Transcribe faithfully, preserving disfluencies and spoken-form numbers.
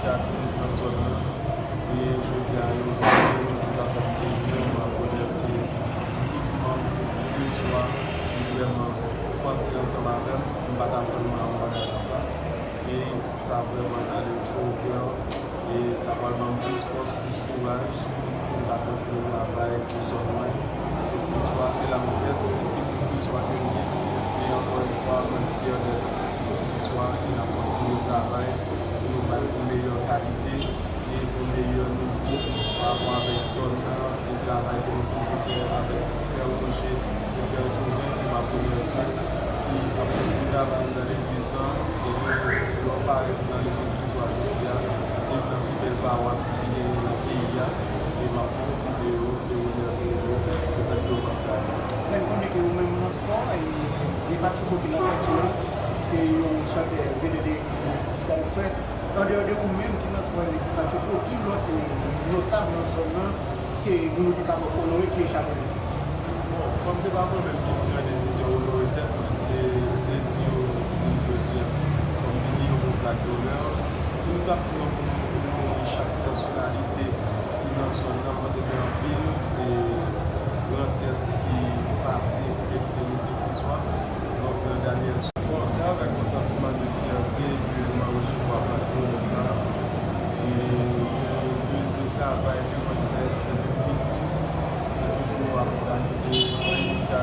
Inisyativ nan zòn nan. E jodi a, yo vini pou sa fè m plezi, mwen ap remèsye tout manm Kreswa ki vrèman panse ansanm avè m. M pa t atann mwen a yon bagay konsa. E sa vrèman ale m cho o kè. E sa pral ban m plis fòs, plis kouraj pou m ka kontinye travay pou zòn mwen. Se Kreswa, se la m fèt, se pitit Kreswa ke m ye. E ankò yon fwa, mwen fyè dèt pitit Kreswa e n ap kontinye travay pou nou bay yon meyè kalite e yon meyè nivo pa rapò avèk zòn nan e travay ke nou toujou fè avèk Pè Roger e Pè Joven, ke m ap remèsye, ki ap fè yon travay anndan legliz lan, e ke lè w parèt nan legliz Kreswa jodi a, se youn nan pi bèl pawas ki genyen nan peyi a, e m ap felisite yo e remèsye yo pou fèt ke yo panse avè m. Men konnen ke ou menm nan spò, e gen Patchouko ki nan kèk jou, ki se yon chantè vedèt de Digital Express. Andeyò de ou menm ki nan spò, e ki Patchouko, ki lòt, e, notab nan zòn nan ke nou te kapab onore ki e Chapelin? Bon, kòm se pa mwen menm ki